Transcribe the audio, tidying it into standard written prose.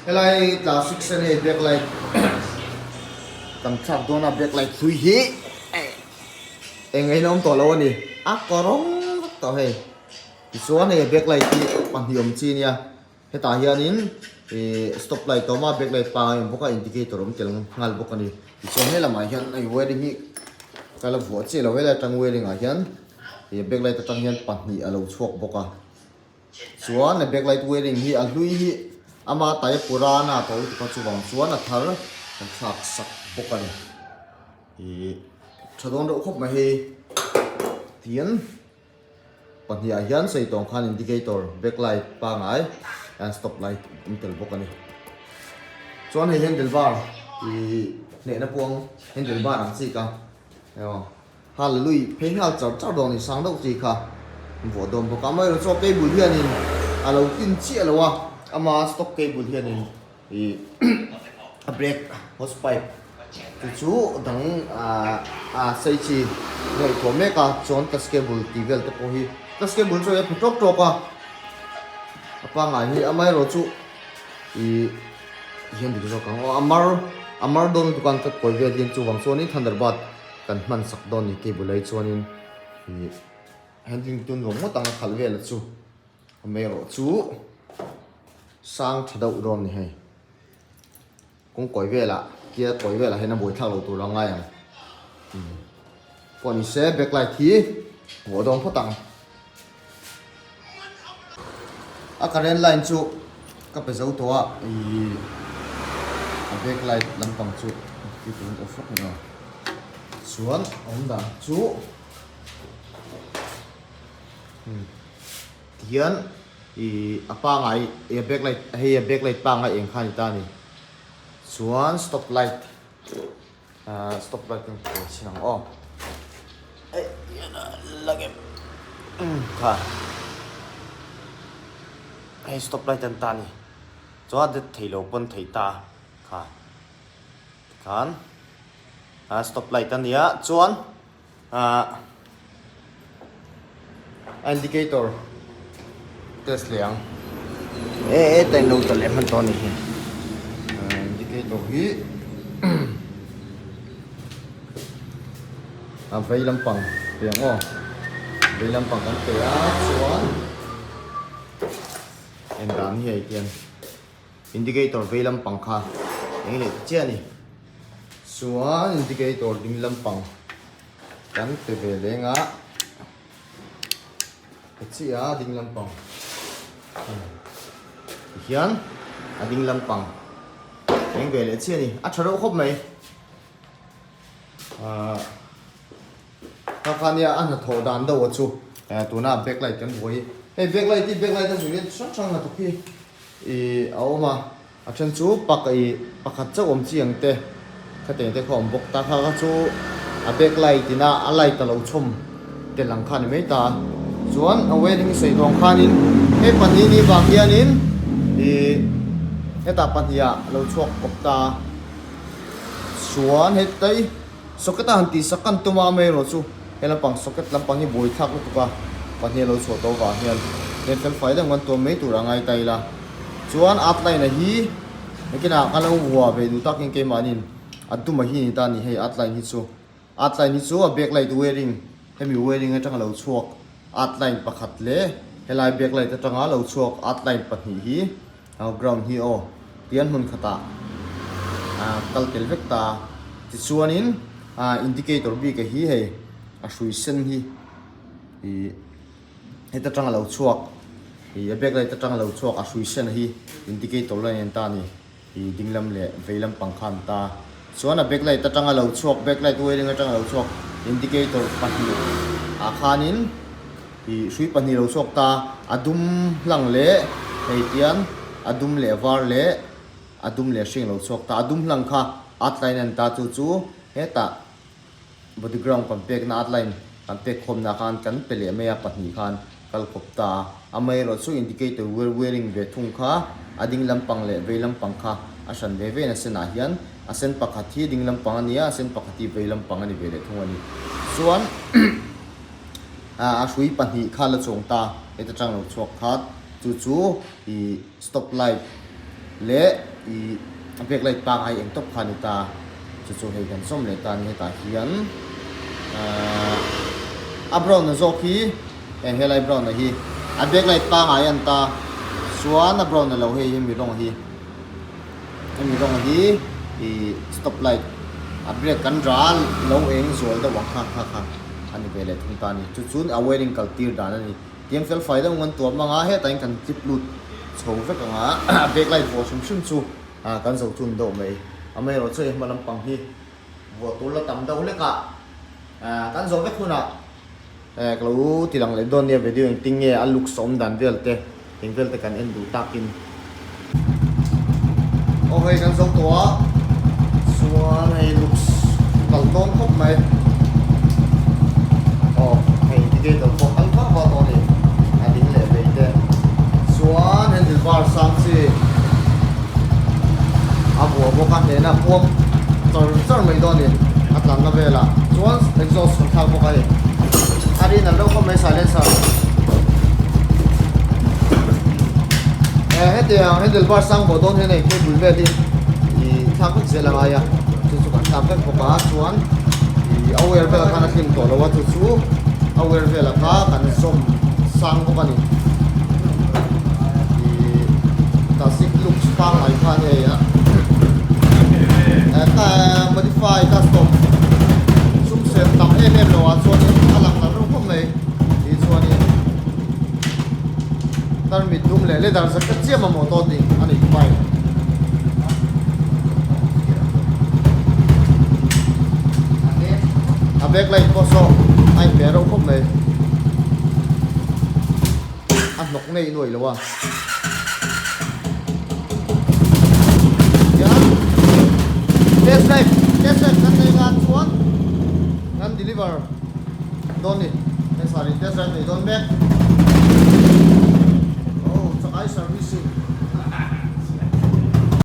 Helai classic sen hei back light kan thlak dawn a back light hlui hi eng ain a awm tawh lo a ni a kawrawng vek tawh hei tichuan hei back light hi pahnih awm chi a nia hetah hianin ih stop light a awm a back light pangai a awm bawk a indicator a awm tel nghal bawk a ni tichuan he lamah hian hei wiring hi ka la vuah chiah lo helai atang wiring ah hian ih back light atang hian pahnih a lo chhuak bawk a. Chuan a backlight wiring hi a hlui hi ama tai purana tawh lutuk a chuvang chuan a thar kan thlak sak bawk a ni. Ih tha dawn reuh khawp mai hei tin pahnih ah hian sei tawng khan indicator backlight pangai and stop light awm tel bawk a ni. Chuan hei handle bar ih hnehna puang handle bar ang chi ka aw. Hallelui phei nghal char char dawn in sang deuh chi kha vuah dawn bawk a, amaherawhchu chu a cable hianin a lo tlin chiah lo a, ama stock cable hianin ih a brake hose pipe chu chu dang ah a sei chi ngaihtuah mek a, chuan clutch cable tih vel te pawh hi clutch cable chu a phe tawk tawk a, a pangngai hi amaherawhchu ih hian dik zawk ang aw a mar a mar dawn lutuk a an cut kawi vel hian chuvang chuanin thunderbird. Kan hman sak dawn ni cable ai chuanin ih handling tun vawng ngawt ang a khalh vel a chu amaherawh chu sang tha deuh dawn ni hei kawng kawi velah kia kawi velah hian a buai thlak lo tur a ngai ang umm pawh ni se back light hi vuah dawn phawt ang. A current line chu ka pe zo tawh a ih a back light lampang chu ti turin off vek ni a chuan a awm dan chu umm tihian ih a pangai ih a back light hei a back light pangai eng kha a ni ta a ni chuan stop light. Ahh stop light in ka chhin ang aw eh la ngem kha hei stop light an ta ni chuan det thei lo pawn thei ta kha tikhan ah stop light a nia chuan ah indicator test leh ang e e ta in lo ta leh hman tawh a ni hi indicator hi a vei lampang pe ang aw vei lampang kan pe a chuan en dan hi hei hian indicator vei lampang kha eng leh ta chiah a ni chuan indicator ding lampang. Kan pe ve leng a, ka chiah a ding lampang tihian a ding lampang eng ve leh chiah a ni, a tha reuh khawp mai ahh kha kha nia a hnathawh dan deuh a chu tuna back light kan buai hi hei back light hi back light a zir hian chi hrang hrang hnathawk hi ih a awm a. A then chu pak ih pakhat chauh awm chi ang te khatiang te kha awm bawk ta kha kha chu a back light in a a light a lo chhawm tel ang kha a ni mai ta chuan a wedding sawi duang khanin hei pahnih ni vang hianin ih hetah pahnih ah a lo chhuak kawp ta chuan hetlai socket a han tih sak kan tum a amaherawh chu he lampang socket lampang hi buai thlak lutuk a pahnih a lo chhuah tawh vang hian len fel fai deuh ang kan tuam mai tur a ngai ta ila. Chuan outline a hi nakinah ka lo vuah ve duh takin keimahnin a dum a hi ni ta a ni hei outline hi chu outline hi chu a backlight wiring hemi wiring atanga lo chhuak outline pakhat leh helai backlight atanga lo chhuak outline pahnih hi ground hi aw tian hmun khatah ah kal tel vek ta tichuanin ah indicator bik a hi hei a hrui sen hi ih. Heta tanga lo chhuak ih a backlight atanga lo chhuak a hrui sen hi indicator line an ta a ni ih ding lam leh vei lam pang kha an ta chuan a backlight atanga lo chhuak backlight wiring atanga lo chhuak indicator pahnih ah khanin ih hrui pahnih lo chhuak ta a dum hlang leh hei tian a dum leh var leh a dum leh hring lo chhuak ta a dum hlang kha at line an ta chu chu hetah. Body ground kan pekna a line kan pek khawmna khan kan pe leh mai a pahnih khan kal kawp ta a, amaherawh chu indicator wheel wearing ve thung kha a ding lampang leh vei lampang kha a hran ve ve in a senah hian a sen pakhat hi ding lampang a ni a, a sen pakhat hi vei lampang a ni ve leh thung a ni. Chuan a hrui pahnih kha la chuang ta heta tang lo chhuak kha chu chu ih stop light leh. Ih a brake light pangai eng tawp kha a ni ta, chu chu hei kan zawm leh ta a ni hetah hian ahh a brown na zawk hi heng helai brown na hi a brake light pangai a ni ta chuan a brown na lo hei hemi rawng hi hemi rawng hi ih stop light a brake kan ral lo eng zual deuh ang kha kha kha a ni ve leh thung ta a ni chu chuan a wiring kal tir dan a ni. Tiang fel fai deuh ngan tuam anga hetah hian kan clip lut chho vek ang a, a back light vuah hrim hrim chu kan zo thun deuh mai. Amaherawhchu hei hma lampang hi vuah tur la tam deuh hlek a, kan zo vek hunah ka lo ti lang leh dawn nia video engtin nge a looks awm dan vel te eng vel te kan en duh takin. Aw hei kan zo tawh a chuan hei looks kal dawn khawp mai aw hei indicator pawh kal vak vak tawh a ni a ding leh vei te chuan handle bar sang chi a vuah bawk a hnehna puam char char mai dawn a ni a tlanna velah chuan exhaust kan thlak bawk a hei a rin an reuh khawp mai silencer. Eh hetiang handle bar sang bawh dawn hian hei cable vel hi ih thlak vek zel a ngai a chu chu kan thlak vek bawk a chuan ih a wire velah khan a tling tawh lo a chu chu a wire velah kha kan zawm sang bawk a ni ih classic looks pangngai kha a ni hei a eh ka modify custom sum sen tam em em lo ah chuanin a lang nalh reuh khawp mai tih chuanin. Tarmit dum leh leather jacket chiah mamawh dawn ni a nih pai. A back light pawh saw a inpe reuh khawp mai. A hnawk ngei nuai lo a. Tiang test drive test drive kan nei ngan chuan kan deliver. Dawn ni, heng sar in test drive nei dawn mek.